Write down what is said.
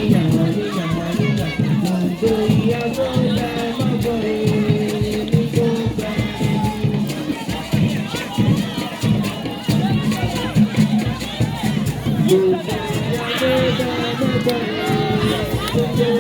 Hallelujah, hallelujah. Gbogbo ìyàwó lẹ mọ́gbọ́n ní gbogbo ẹni. Gbogbo ìyàwó lẹ mọ́gbọ́n gbogbo.